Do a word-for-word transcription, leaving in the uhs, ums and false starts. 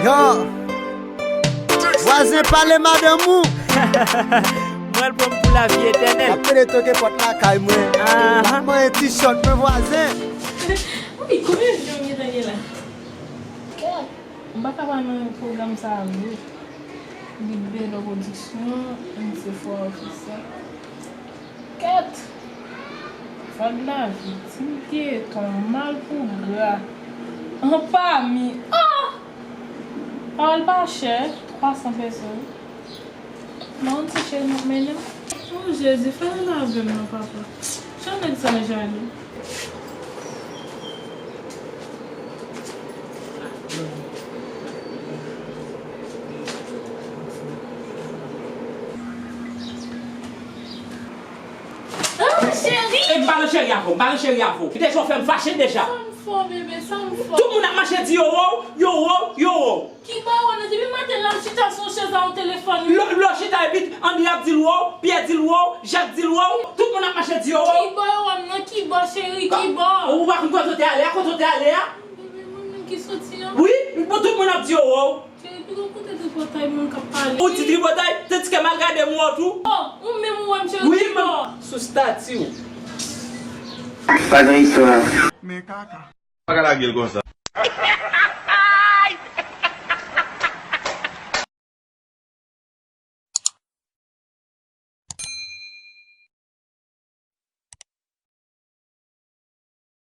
Yo! Vwazen, pale madanm ou! Mwen l pran m pou lavi etènèl. Ap mete toke pòt lakay mwen. L ap manyen ti chòt mwen, vwazen. Wi, konbyen jan w gentan gen la? M pa ka pa nan pwogram sa a vre. Big Belo Production, M C Four Official. Kèt! Fòd lavi, ti geton, malpougra, anpami. Ah! Pawòl pa chè, twa san peso. Mwen ti cheri m ap mennen m. Oh Jezi, fè l lave m non, papa. Jan nèg sa jalou. Ah, cheri! E m pa nan cheri avè w, m pa nan cheri avè w. Deja w fè m fache deja. Sa m fè w, bebe, sa m fè w? Tout moun ap mache di yo wo, yo wo, yo wo. Kibò yo wè m nan? Depi maten la, m chita sou yon chèz a yon telefòn. Lè lè w chita epi André ap di l wo, Pyè di l wo, Jak di l wo, tout moun ap mache di yo wo. Kibò yo wè m nan? Kibò, cheri, kibò? Ou pa konn kote w te ale a, kote w te ale a? Bebe, mwen menm ki soti an. Wi, bon, tout moun ap di yo wo. Cheri, pito w koute tripotay moun k ap pale. Ou di tripotay, tandiske m al gade m wè w tou. Oh, ou menm ou wè m, cheri, kibò? Wi, m sou stati w. Pa gen istwa. Men kaka. Pa ka lage l konsa.